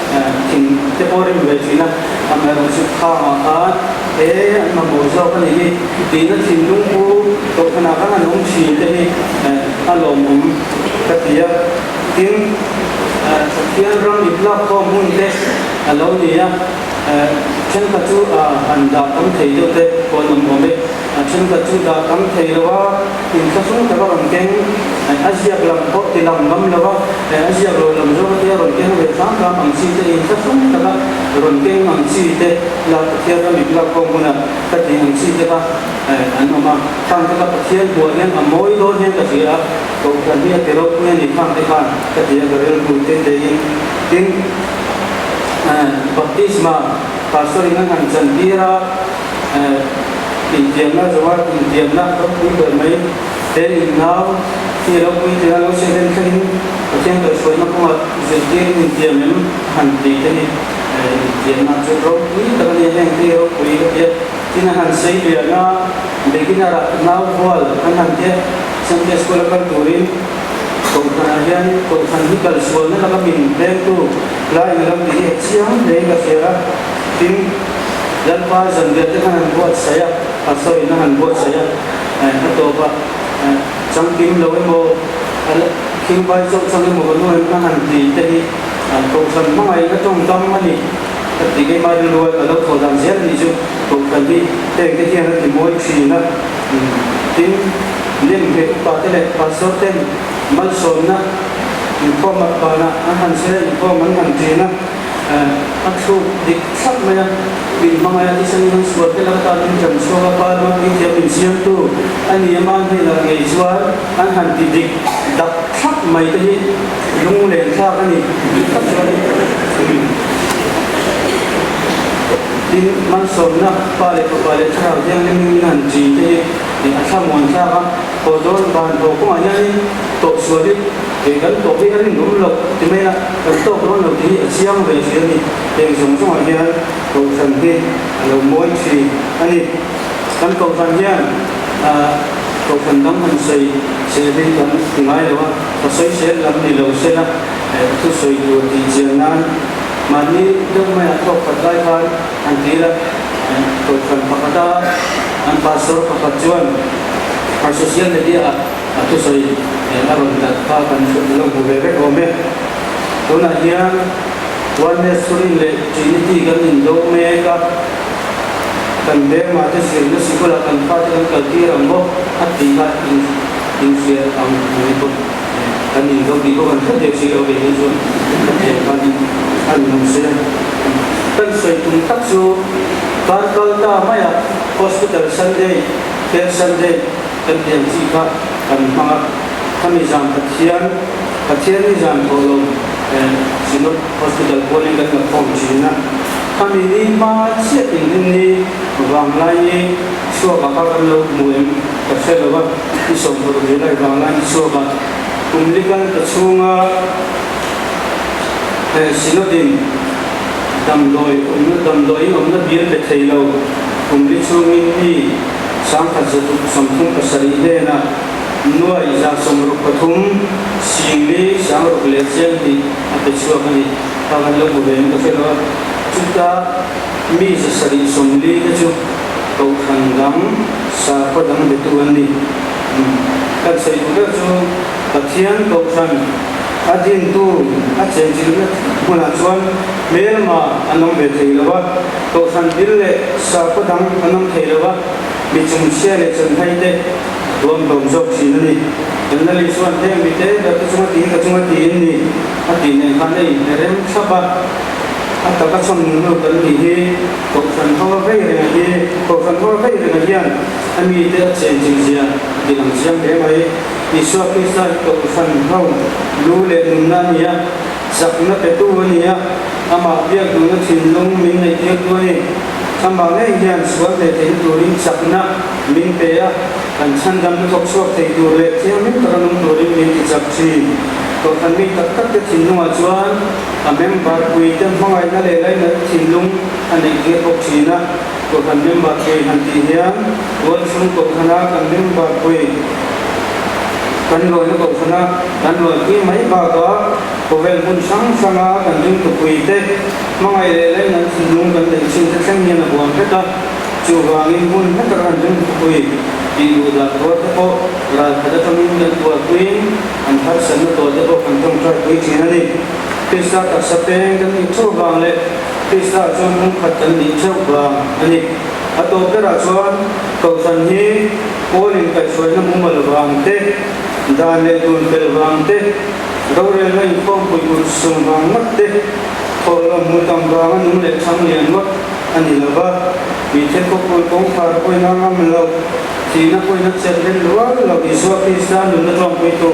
thing te pawh a rim ve thin a, amaherawh chu khangah khan he an mamawh zawk a nih hi tihna thinlung pu kohhranah khan an awm thin te hi a lawmawm. Ka ti a, tin, Pathian ram itlak khawm hun te a lo ni a, thenkhat chu han dah tam thei deuh te pawh an awm awm e, thenkhat chu dah tam thei lo a, inthlahrung tak a rawn keng, a ziak lam pawh ti lang ngam lo a, a ziak lo lam zawk te a rawn keng ve hram hram ang chi te, inthlahrung tak a rawn keng ang chi te la Pathian ram itlak khawm huna ka tih ang chi te kha an awm a, khang te kha Pathian hmuah hian a mawi dawn hian ka hria a. Kohhran hi a ti ropui a ni khang te khan ka ti a ka rilru te te in tin baptisma pastor in an han chan tir a. Intiamna zawnga intiamna ropui ber mai he innau hi a lo puitling a lo sehlen thlengin Pathian kaihhruaina kawngah zirtirin intiam em a han ti te hi intiamna chu ropui tak a ni a, heng te hi ropui ka ti a. Tin a han sei lian a, beginner ah nau hual an han ti a, Sunday school a kal turin Kohhranah hian Kohhran hi kal sualna laka min vengtu laiin a lo ti hi a chiang hlein ka hria a. Tin, Lalpa zanriah te khan han buatsaih a, pastor in a han buatsaih a, a tawp a, changkim lo emaw, a khingbai chauh chang emaw ka nu em a han ti te hi Kohhran hmangaihna tawngkam a ni. Ka ti keimah rilru a, ka lo thawh dan zel nih chu Kohhran hi heng te hian a ti mawi thin a. Tin, nem hmeh upa te leh pastor ten malsawmna inkhawm ah banah an han sawi a, inkhawm an han thin a. A thluk dik thlap mai a, min hmangaih a tisanin an sual te laka tan in ṭan chhuak a, pa lama puithiam min siamtu a ni a, mahni lah ngei chuan an han ti dik dak thlap mai te hi lunglen thlak a ni dik tak chuan tin malsawmna pa leh fapa leh thlarau thianghlim in han ṭi te hi a thlamuan thlak a, haw dawn van haw kawngah hianin tawhsual hi Kei kan tawk hi a rinawm loh ti mai a, kan tawk dawn lo tih hi a chiang ve thin a ni. Heng zawng zawngah hian Kohhran hi a lo mawi thin a ni. Kan Kohhran hian Kohhran dang han sawi sel hi kan ti ngai lo a, ka sawi sel lam ni lo se la, ka thusawi tur tih chian nan mahni deuh maiah thawk khat lai khan han ti ila, Kohhran pakhata an Pastor pakhat chuan social media-ah A thusawi a rawn tat kha kan lo hmu ve vek awm e. Tunah hian Oneness Thurin leh Trinity kan indo mek a, kan vengmah te zirna sikulah kan fate kan kaltir ang maw a tih kha inhriat ang ni bawk kan indo tih pawh kan hre deuh si lo ve hi chuan ka thiam khan a ni awm se. Kan sawi tum tak chu kar kal ta maiah Hospital Sunday, Health Sunday, Kan tiang chi kha kan hmang a, khami zan Pathian, Pathian ni zan tawh lo Synod Hospital pualin kan la khawm thin a, khami ni hma chiah inrin ni vanglai ni chhuakah kha kan lo hmu em ka hre lo a, ni 20 July vanglai ni chhuakah kum li kal ta chhunga Synod in damdawi awmna damdawiin awmna bial pe thei lo kum li chhungin mi 1137 hnena nuai 163 singli sangruk leh chiang tih a pe chhuak a ni. Kha kan lo hmu ve in ka hre lo a, chuta mi 740 te chu kohhran dang sakhaw dang betu an ni. Kan sawi duh ber chu Pathian kohhran a dintu a chenchilhna hmunah chuan hmelma an awm ve thei lo a, kohhran bil leh sakhaw dang an awm thei lo a, Mi chungchhia leh chanhai te a tuam hlawm zawk thin a ni. Kan Lali chuan heng mite ber te chunga tiin ka chunga tiin ni a tih nen khan a inhne rem thlap a. A taka chhawm nunu kan nih hi Kohhran ho a vei reng a hi Kohhran ho a vei reng a hian a mite a chenchilh zia a ti lang chiang hle mai. Isua Krista hi Kohhran ho lu leh nunna a ni a, chakna petu a ni a, amah biak duhna thinlung min neihtirtu a ni. Amah ngei hian sual leh theihna turin chakna min pe a, kan chhandamna thawk chhuak thei tur leh thianghlim taka nung turin min ti chak thin. Kohhran mi tak tak te thinlungah chuan a member pui te hmangaihna leh lainat thinlung a neih tir bawk thin a. Kohhran member pui han tih hian Tualchhung kohhrana kan member pui kan lawina kohhrana kan lawipui mai bakah khawvel hmun hrang hranga kan ringtupui te Hmangaih leh lainat thinlung kan neih chin te thleng hian a huam vek a, chuvangin hmun hla taka kan ringtupui tih duh dah tuar te pawh ral khat atangin kan tuarpuiin an harsatna tawh te pawh kan tawngtaipui thin a ni. Krista taksa peng kan nih theuh vang leh Krista chuan pumkhat kan nih theuh vang a ni. A tawp berah chuan Kohhran hi Paul in kaihhruaina mumal vang te, dan leh dun fel vang te, rorelna inkhawmpui ulh sung vang ngawt te, Thawhlawm hmu tam vanga nung leh thang lian ngawt a ni lo va, mithe khawpui kawngkhar pawina ngam lo, thihna pawina chet rem rual lo Isua Krista nunna tlawmpuitu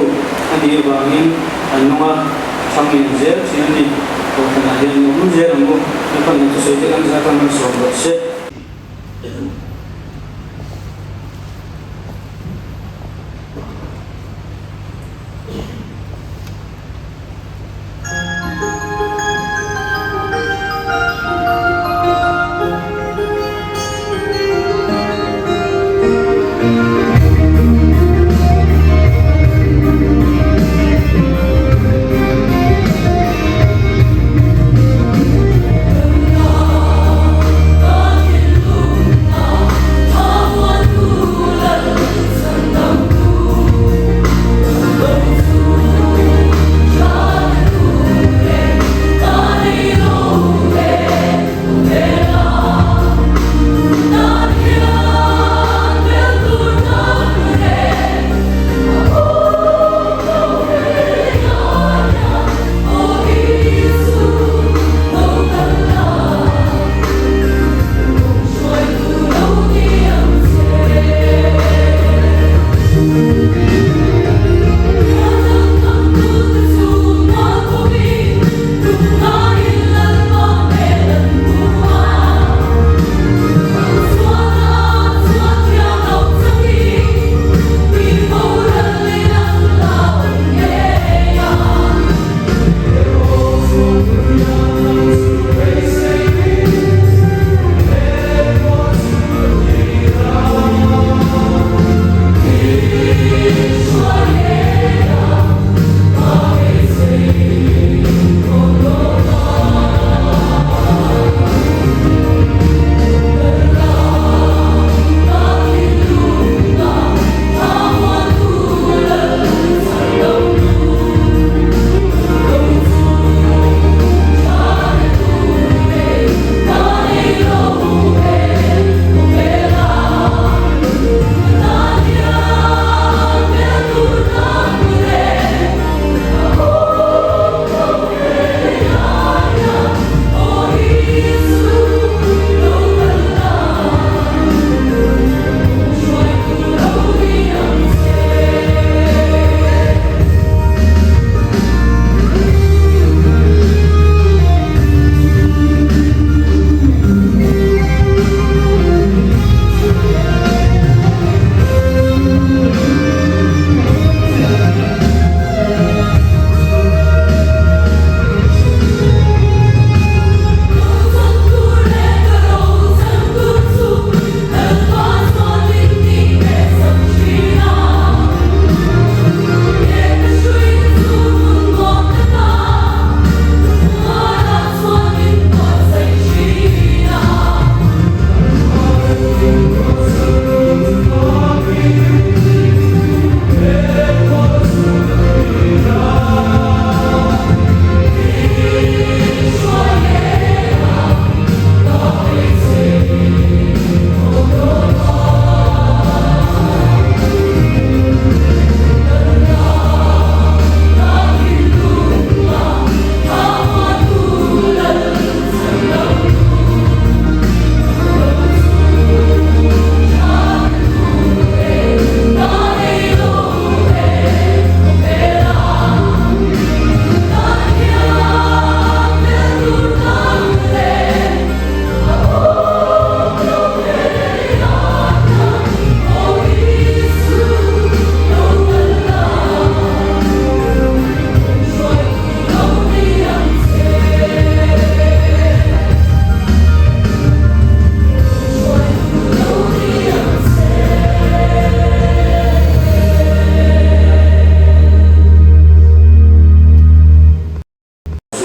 a nih avangin an nung a, thang lian zel thin a ni. Kohhranah hian awm zel ang u, Lalpan kan thusawi te kan zah khan rawn sawm rawh se.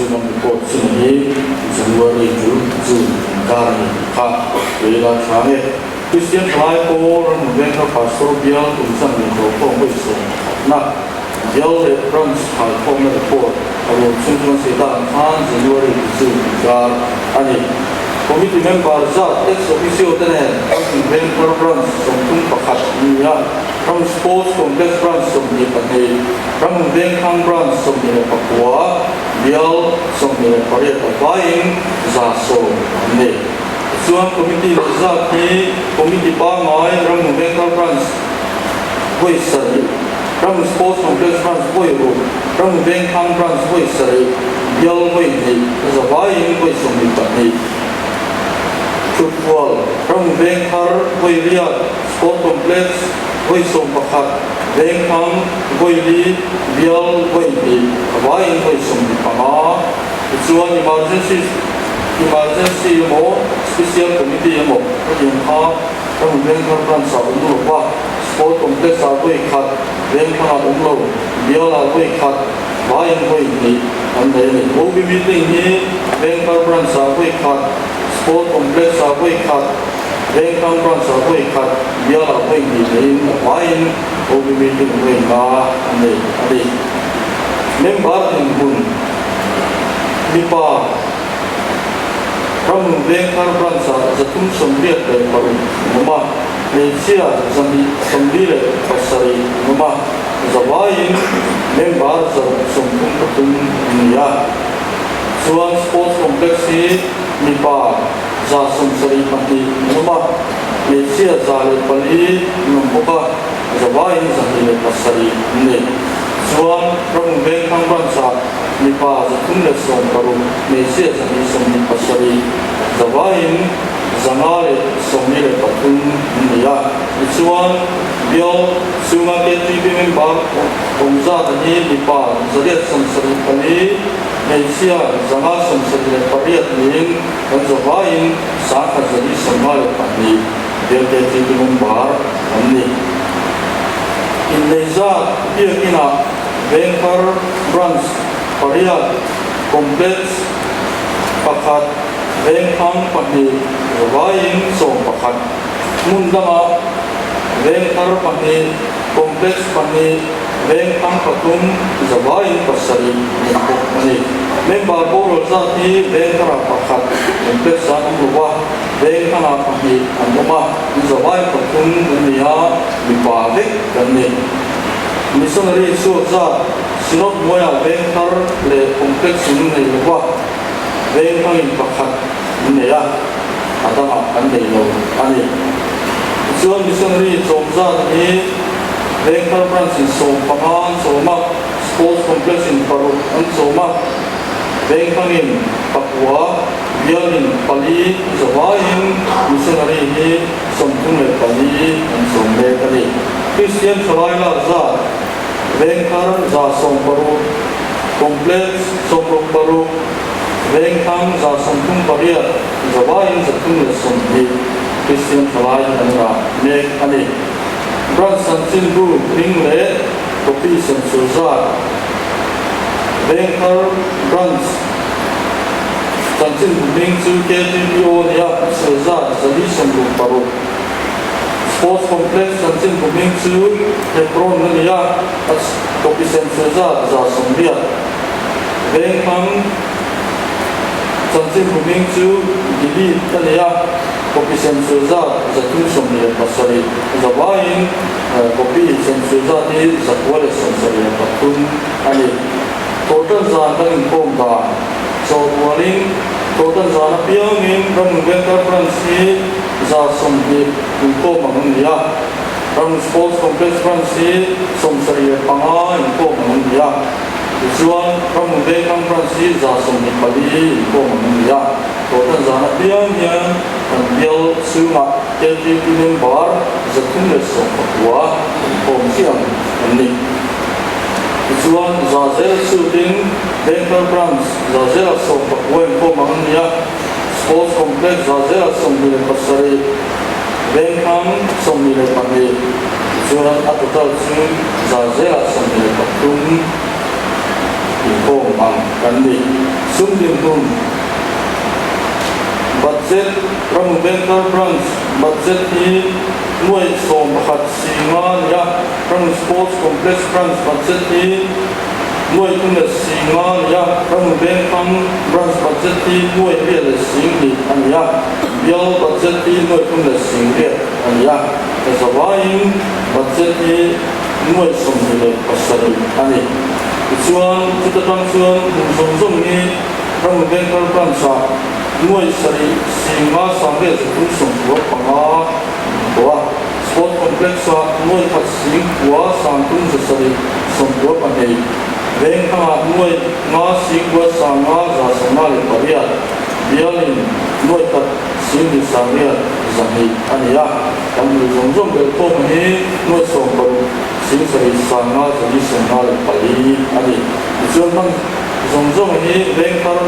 Chuvang report chunga hi January to June inkar a ni tih kha rel a tha nge. Kristian thalai pawl ram Vengthar Pastor bial kum chanve hlawhkhawm vawi 11na bial leh branch khaikhawmna report a ruam chung chuan sawi tak ang khan January to June inkar a ni. Committee member zat ex officio te nen Ramhmun Vengthar Branch 31 ni a, Ramhmun Sports Complex Branch 22, Ramhmun Vengthlang Branch 29, bial 28 a vaiin 110 an nei. Tichuan Committee leh zat hi Committee pangngai Ramhmun Vengthar Branch vawi sarih, Ramhmun Sports Complex Branch vawi ruk, Ramhmun Vengthlang Branch vawi sarih, bial vawi hnih, za vaiin vawi 22. Thuthual, Ramhmun Vengthar vawi riat, Sport Complex vawi 11, Vengthlang vawi li, bial vawi hnih, a vaiin vawi 25. Tichuan Emergency Emergency emaw Special Committee emaw hetiang kha Ramhmun Vengthar Branch ah awm lo va, Sport Complex ah vawi khat, Vengthlang ah awm lo, bial ah vawi khat, vaiin vawi hnih an nei a ni. OB meeting hi Vengthar Branch ah vawi khat, Sport Complex ah vawi khat, Vengthlang Branch ah vawi khat, bial ah vawi hnih neiin a vaiin OB meeting vawi nga a nei a ni. Member dinhmun mipa Ramhmun Vengthar Branch ah 386 an awm a, hmeichhia 247 an awm a, zavaiin member 133 an ni a. Chuan Sports Complex hi mipa 172 an awm a, hmeichhia 104 an awm bawk a, zavaiin 107 an ni. Chuan Ramhmun Vengthlang Branch ah mipa 316, hmeichhia 127, zavaiin 543 an ni a. Tichuan, bial chhunga KTP member awm zat hi mipa 874, hmeichhia 578 niin kan zavaiin 1152 bial KTP member an ni. Innei zat biakinah Vengthar Branch pariat, Complex pakhat, Vengthlang pahnih, zavaiin 11, hmun dangah Vengthar pahnih, Complex pahnih, Vengthlang pathum, zavaiin pasarih an awm bawk a ni. Member boral zat hi Vengtharah pakhat, Complex ah an awm lo a, Vengthangah pahnih an awm a, zavai pathum an ni a, mipa vek kan ni. Missionary chhuak zat Synod hnuaiah Vengthar leh Complex in nei lo va, Vengthangin pakhat an nei a, a dangah kan nei lo a ni. Tichuan Missionary chawm zat hi Vengthar Branch in 15 an chawm a, Sports Complex in paruk an chawm a, Vengthangin pakua, Bialin pali zavaiin Missionary hi 34 an chawm mek a ni. Kristian thalai lak zat Vengthar 160, Complex 66, Vengthlang 138, zavaiin 320 Kristian thalai an rah mek a ni. Branch chanchinbu hming leh copy senchur zat Vengthar Branch chanchinbu hming chu KTPO nia sur zat 466. Sports Complex chanchinbu hming chu Hebron a ni a, a copy senchur zat 180. Vengthlang chanchinbu hming chu Delete a ni a, copy senchur zat 327. Zavaiin copy senchur zat hi 973 a ni. Thawhtan zan kan inkhawm dan chawhrualin thawhtan zan apiangin Ramhmun Vengthar Branch hi 120 inkhawm ang a ni a, Ramhmun Sports Complex Branch hi 75 inkhawm ang a ni a, tichuan Ramhmun Vengthlang Branch hi 124 inkhawm ang a ni a. Thawhtan zan apiang hian kan bial chhungah KTP member 319 inkhawm chiang an ni. Tichuan, Zazel chutin Vengthar Branch Zazela 19 inkhawm ang a ni a, Sports Complex Zazela 27, Vengthlang 22, tichuan a total chu Zazela 23. Inkhawm ang kan ni. Sum dinhmun Budget, Rammu Vengthar Branch Budget hi nuai 11 singa a ni a, Rammu Sports Complex Branch Budget hi nuai thum leh singa a ni a, Rammu Vengthang Branch Budget hi nuai riat leh sing hnih a ni a, Bial Budget hi nuai thum leh sing riat a ni a, zavaiin Budget hi nuai 27 a ni. Tichuan, chuta tang chuan hmun zawng zawng hi Rammu Vengthar Branch-ah nuai sarih singa sangriat zathum 95 an tawh a. Sport Complex-ah nuai khat sing kua sangtum zasarih 92, Vengthangah nuai nga sing kua sanga 158, Bialin nuai khat sing hnih sangriat 200 a ni a. Kan hmu zawng zawng belhkhawm hi nuai 16 sing sarih sanga 454 a ni. Tichuan hman zawng zawng hi Vengthar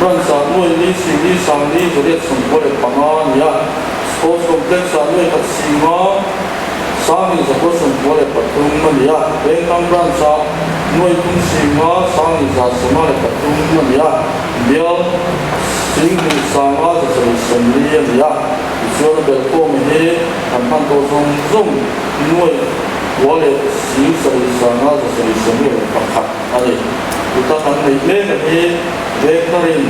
Branch-ah nuai li sing li sang li 895 a ni a. Sports Complex-ah nuai khat singa sang hnih 993 a ni a. Vengthang Branch-ah nuai thum singa sang hnih 153 a ni a. Bial sing hnih sanga 740 a ni a. Tichuan a belhkhawm hi kan hman tawh zawng zawng nuai kua leh sing sarih sanga 771 a ni. Tuta kan neih mek a hi Vengtharin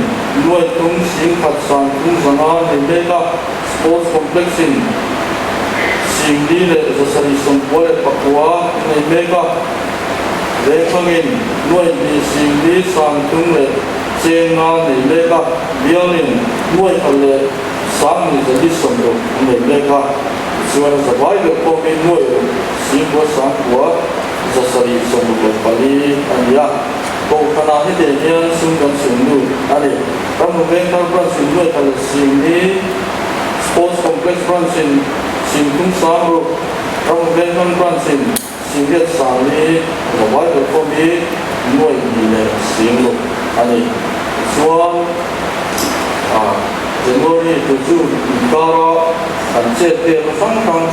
nuai thum sing khat sang thum zanga nei mek a, Sports Complex in sing li leh 799 nei mek a, Vengthangin nuai hnih sing li sang thum leh cheng nga nei mek a, Bialin nuai khat leh Sang ni 460 a nei mek a, tichuan zavai deuh pawhin nuai ruk singkua sangkua 764 a ni a. Kohhranah hetiang hian sum kan chhung lut a ni. Rammu Vengthar Branch in nuai khat leh sing ni, Sports Complex Branch in sing thum sang ruk, Rammu Vengthar Branch in sing riat sang ni, zavai deuh pawhin nuai hnih leh sing ruk a ni. Tichuan. January to June inkara kan chet velna hrang hrang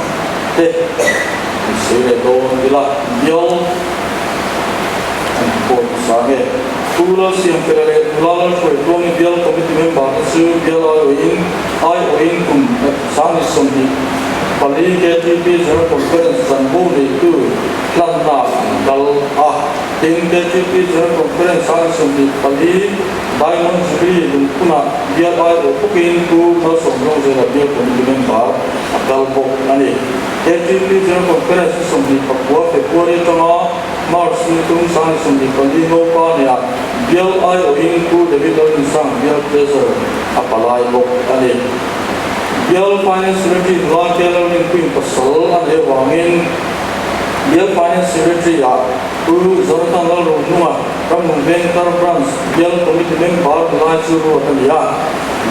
te an sawi leh dawn ila bial an pawh hmasa nge. Pu Lalsiamfela leh Nula Lalhruaitluangi bial committee member te chu bial aiawhin aiawhin kum 24 KTP General Conference zanbo neitu hlanna an kal a. Tin, KTP General Conference 24 Diamond Jubilee lungphunah bial aiawh bawkin Pu Malsawmzawng Zela bial committee member a kal bawk a ni. KTP General Conference ni 29 February atanga March ni tum 24 Ngopa neah bial aiawhin Pu David Lalrinsang bial Treasurer a palai bawk a ni. Bial Finance Secretary nula K Lalrinpuiin pasal a neih avangin bial Finance Secretary-ah Pu Jonathan Lalrohnunga Ramnung Vengthar Branch Bial Committee Member Nulai chu ruat a ni a.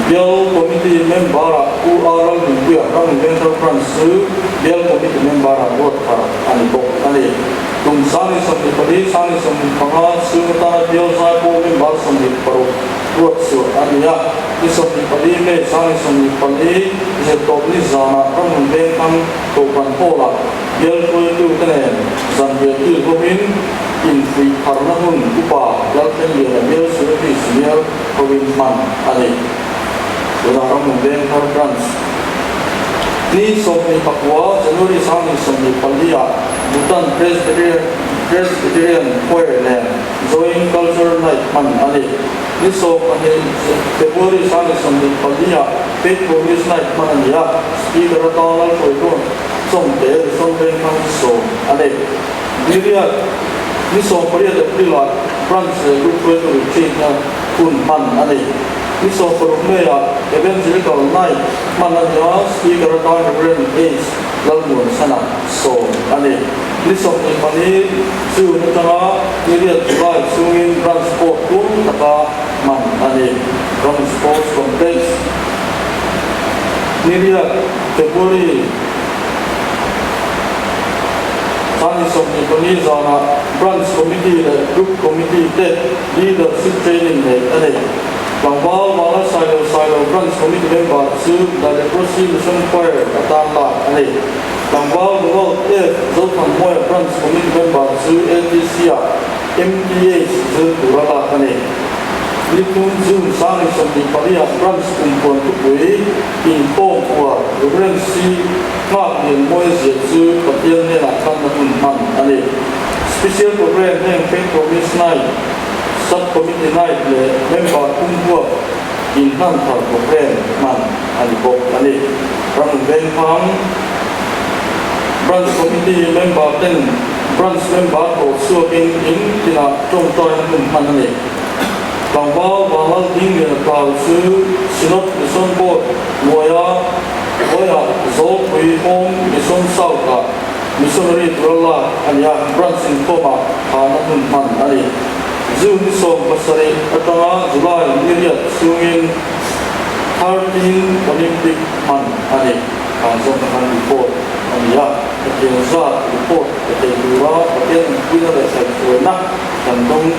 Bial Committee Member-ah Pu A Lalrinpuia Ramnung Vengthar Branch chu Bial Committee Member-ah ruat thar a ni bawk a ni. Kum 24 25 chhung atana Bial Zaipawl Member 26 ruat chhuah a ni a. Ni 24 May 24 Zirtawpni zanah Ramnung Vengthang Kohhran Hall-ah Bial hruaitute nen zanriah kil hlawmin infuih tharna hun upa Lalthenliana Bial Secretary Senior hovin hman a ni. Tunah Ramnung Vengthar Branch ni 29 January 24 ah Bhutan Presbyterian Presbyterian Choir nen Joint Cultural Night hman a ni. Ni 12 February 24 ah Faith Promise Night hman a ni a, Speaker atan Lalhruaitluan Chawngte Mission Vengthang sawm a nei. Diriat, ni 18 April-ah Branch leh Group hruaitu retreat-na hun hman a ni. Ni 16 May-ah Evangelical Night hman a ni a, Speaker atan Reverend H. Lalmuansana sawm a ni. Ni 24 June atanga ni riat July chhungin Branch pawh tlung taka hman a ni. Branch Sports Complex, ni riat February 24 zanah Branch Committee leh Group Committee te Leadership Training neih a ni. Tlangval Vana Sailo Sailo Branch Committee member chu The Leprosy Mission Choir atan lak a ni. Tlangval Ronald F. Zothanmawia Branch Committee member chu ATC-ah. MTH zir tura lak a ni. Ni thum June 2028 Branch Kumpuan Thupui Inkhawm Uar Rev. C. Nghaklianmawia ziah chu Pathian hnenah tlanna hun hman a ni. Special Program heng Faith Promise Night, Sub Committee Night leh Member Pumhuap inhlan thar program hman a ni bawk a ni. Ramhun Vengphang Branch Committee member ten Branch member tawh chhuakin in tinah tawngtaina hun hman a ni. Tlangval Vanlal Dingliana Tlau chu Synod Mission Board hnuaia hnuaiah Zawlpui Home Mission South-ah Missionary tura lak a ni a, Branch inkhawmah thahna hun hman a ni. June ni 17 atanga July ni riat chhungin 13 Olympic hman a ni. Khan zawng khan report a ni a, hetiang zat report pe thei tura Pathian inpuina leh saihruaina kan dawng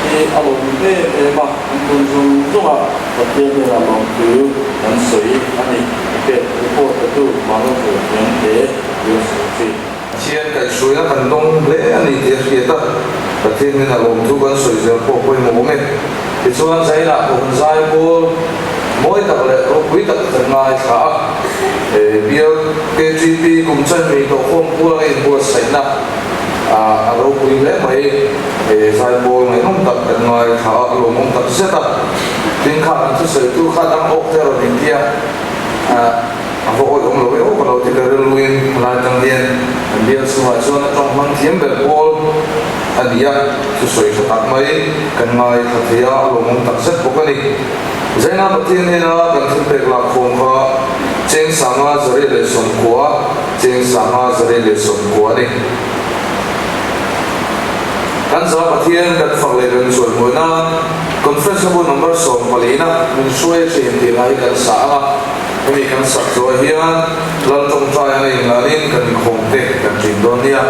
hi a lawm em em a, an tawn zawng zawngah Pathian hnenah lawmthu kan sawi a ni, ticket report petu Manohar Thiangte University. Pathian kaihhruaina kan dawng hle a ni tih a hriat a, Pathian hnenah lawmthu kan sawi zel pawh pawimawh awm e. Tichuan Zainah pawh kan zai pawl mawi tak leh ropui tak kan ngaithla a, Bial KTP kum chanmi tawhkhawm pual a inbuatsaihna a ropui hle mai. Zai pawl ngaihnawm tak kan ngaithla a, a lawmawm tak zet a. Tin kha kan thusawitu kha dang awk te a rawn intia a. A va awih awm lo e aw ka lo ti ka rilruin helai tang hian kan bial chhungah chuan a tawng hmang thiam ber pawl a ni a, thusawi tha tak mai kan ngaithla thei a, a lawmawm tak zet bawk a ni. Zaina Pathian hnena kan thilpek lak khawm kha cheng sanga 190, cheng sanga 190 a ni. Kan za Pathian kan fak leh kan chuan hmuh nan Conference a bu number 14 na min hruai thin tih lai hi kan sa ang a. Hemi kan sak zawh hian Lal tawngtai a nei nganin kan inkhawm te kan ṭin dawn nia.